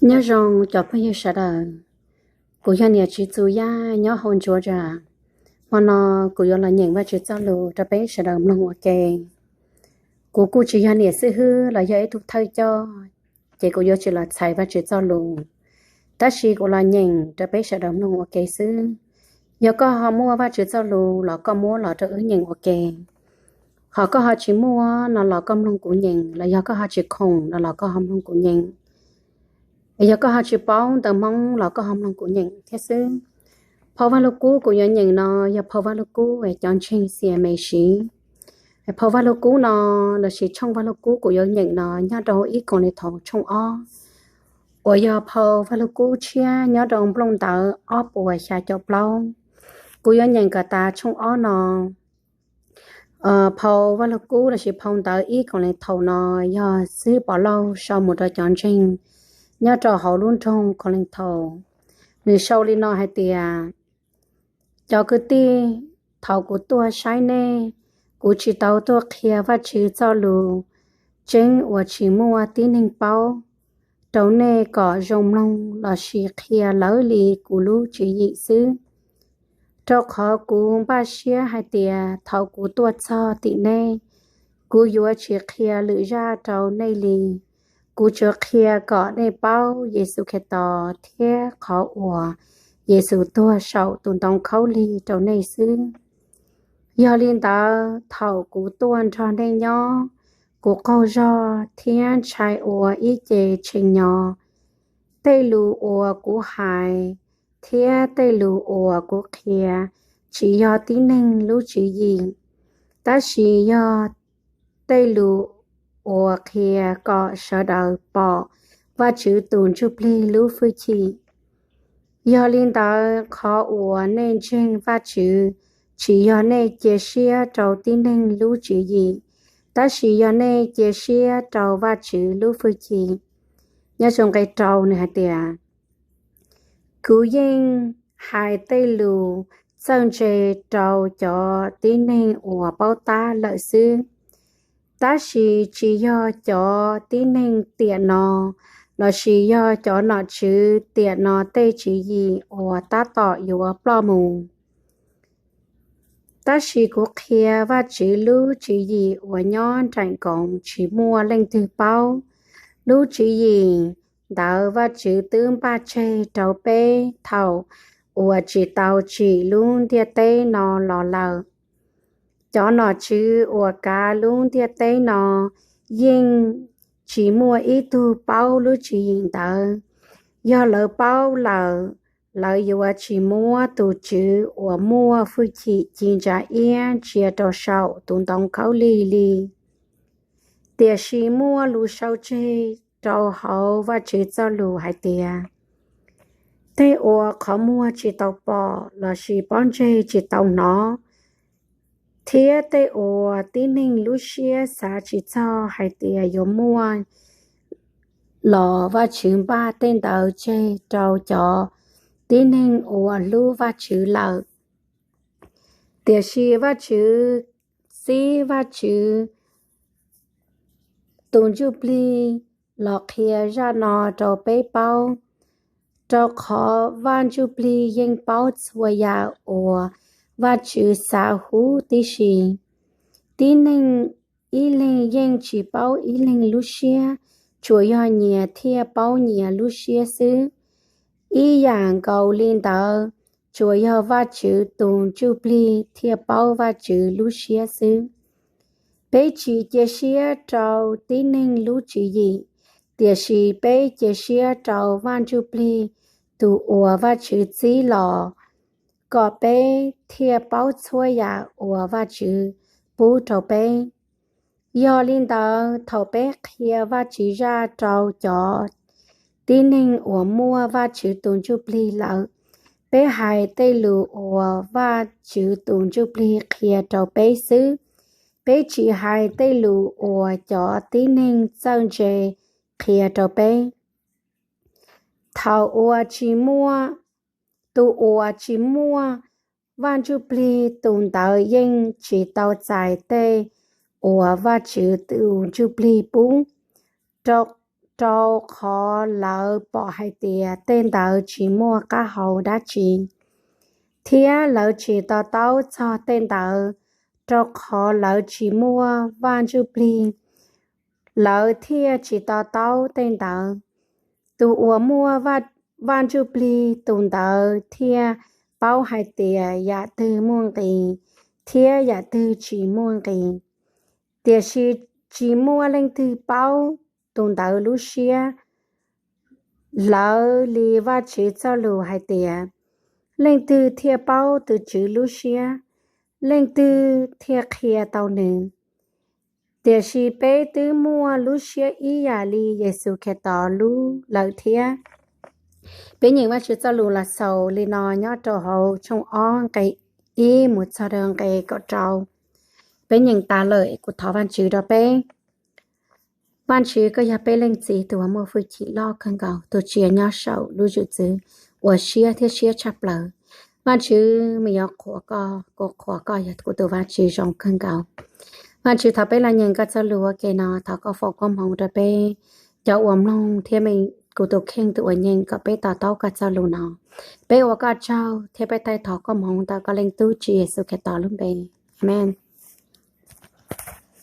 Nyob zoo cov phooj ywg sawv daws, kuv yog niam txiv Txus Yaj nyob hauv Georgia. Hmo no kuv yuav los nyeem Vajtswv txoj lus rau peb sawv daws mloog ua ke. Kuv kuj tsis yog niam xib hwb los yog ib tug thawj coj, ces kuv yuav tsis los txhais Vajtswv txoj lus, tab sis kuv los nyeem rau peb sawv daws mloog ua ke xwb. Yog koj ho muaj Vajtswv txoj lus los koj muab los rau wb nyeem ua ke. Ho koj ho tsis muaj no los koj mloog kuv nyeem, los yog koj ho tsis khoom no los koj ho mloog kuv nyeem. Yog koj ho tsis paub ntawv Hmoob los koj ho mloog kuv nyeem thiab xwb. Phau Vaj Lug Kub kuv yuav nyeem no yog phau Vaj Lug Kub es cov ntseeg xias me siv. Phau Vaj Lug Kub no, lossis tshooj Vaj Lug Kub kuv yuav nyeem no nyob rau ib Kauleethaus tshooj ob, uas yog phau Vaj Lug Kub tshiab nyob rau nplooj ntawv ob puas xya caum plaub. Kuv yuav nyeem kom tas tshooj ob no. Phau Vaj Lug Kub lossis phau ntawv ib Kauleethaus no yog Xib Hwb Pov Lauj sau mus rau cov ntseeg nyob rau hauv lub nroog Kauleethaus. Nws sau li no hais tias, cov kwv tij, thaum kuv tuaj saib nej, kuv tsis tau tuaj qhia Vajtswv txoj lus tseeb uas tsis muaj tib neeg paub rau nej kom zoo mloog lossis qhia lawv li kuv lub tswv yim xwb. Rau qhov kuv npaj siab hais tias thaum kuv tuaj txog tim nej, kuv yuav tsis qhia lwm zaj rau nej li. Kuv tsuas qhia kom nej paub Yexus Khetos thiab qhov uas Yexus tuag saum tus ntoo khaub lig rau nej xwb. Yog li ntawd, thaum kuv tuaj nrog nej nyob, kuv qaug zog thiab ntshai ua ib ce tshee nyo. Tej lus uas kuv hais thiab tej lus uas kuv qhia tsis yog tib neeg lub tswv yim, tab sis yog tej lus uas qhia kom sawv daws pom Vajtswv tus Ntsujplig lub hwj chim. Yog li ntawd, qhov uas nej ntseeg Vajtswv tsis yog nej cia siab rau tib neeg lub tswv yim, tab sis yog nej cia siab rau Vajtswv lub hwj chim. Nyob zoo nqe rau nws hais tias, kuv yeej hais tej lus txawj ntse rau cov tib neeg uas paub tab lawm xwb, tab sis tsis yog cov tib neeg tiam no, lossis yog cov nom tswv tiam no tej tswv yim uas tab tom yuav ploj mus. Tab sis kuv qhia Vajtswv lub tswv yim uas nyob nraim nkoos tsis muaj leej twg paub. Lub tswv yim ntawd Vajtswv twb npaj tseg rau peb thaum uas tsis tau tsim lub ntiaj teb no los lawm. Cov nom tswv uas kav lub ntiaj teb no yeej tsis muaj ib tug paub lub tswv yim ntawd. Yog lawv paub lawm, lawv yuav tsis muab tus Tswv uas muaj hwj chim ci ntsa iab ntsia rau saum tus ntoo khaub lig li. Tiam sis muaj lus sau tseg rau hauv Vajtswv txoj lus hais tias, tej uas qhov muag tsis tau pom lossis pob ntseg tsis tau hnov, thiab tej uas tib neeg lub siab xav tsis txog hais tias yuav muaj los Vajtswv npaj tej ntawd tseg rau cov tib neeg uas hlub Vajtswv lawm. Tiam sis Vajtswv txib Vajtswv tus Ntsuj Plig los qhia zaj no rau peb paub, rau qhov Vaj Ntsuj Plig yeej paub txhua yam uas Vajtswv xav huv tib si. Tib neeg ib leeg yeej tsis paub ib leeg lub siab, tsuas yog nyias thiaj paub nyias lub siab xwb. Ib yam nkaus li ntawd, tsuas yog Vajtswv tus Ntsuj Plig thiaj paub Vajtswv lub siab xwb. Peb tsis cia siab rau tib neeg lub tswv yim, tiam sis peb cia siab rau Vaj Ntsuj Plig tus uas Vajtswv txib los, kom peb thiaj paub txhua yam uas Vajtswv pub rau peb. Yog li ntawd, thaum peb qhia Vajtswv zaj rau cov tib neeg uas muaj Vajtswv tus Ntsuj Plig lawm, peb hais tej lus uas Vajtswv tus Ntsuj Plig qhia rau peb xwb. Peb tsis hais tej lus uas cov tib neeg txawj ntse qhia rau peb. Thaum uas tsis muaj, tus uas tsis muaj Vaj Ntsuj Plig, tus ntawd yeej tsis tau txais tej uas Vajtswv tus Ntsuj Plig pub, rau rau qhov lawv pom hais tias tej ntawd tsis muaj qab hau dab tsi, thiab lawv tsis to taub txog tej ntawd, rau qhov lawv tsis muaj Vaj Ntsujplig, lawv thiaj tsis to taub tej ntawd. Tus uas muaj Vaj Ntsujplig, tus ntawd thiaj paub hais tias yam twg muaj nqis thiab yam twg tsis muaj nqis. Tiam sis tsis muaj leej twg paub tus ntawd lub siab hlawv li Vajtswv txoj lus hais tias, Leej twg thiaj paub tus Tswv lub siab? Leej twg thiaj qhia tau nws? Tiam sis peb twb muaj lub siab ib yam li Yexus Khetos lub lawm thiab. Peb nyeem Vajtswv txoj lus los xaus li no nyob rau hauv tshooj ob nqe ib mus txog rau nqe kaum rau. Peb nyeem tas lawm, kuv thov Vajtswv rau peb. Vajtswv, koj yog peb Leej Txiv tus uas muaj hwj chim loj kawg nkaus, tus tsia nyob saum lub zwm txwv uas siab thiab siab tshaj plaws. Vajtswv, me yuav qhuas koj, kuv qhuas koj yog kuv tus Vajtswv zoo kawg nkaus. Vajtswv, thov peb los nyeem koj txoj lus ua ke no, thov koj foom koob hmoov rau peb cov uas mloog thiab kuv tus kheej tus uas nyeem kom peb to taub koj txoj lus no. Peb ua koj tsaug thiab peb taij thov koob hmoov ntawm koj Leej Tub Tswv Yexus Khetos lub npe. Amees.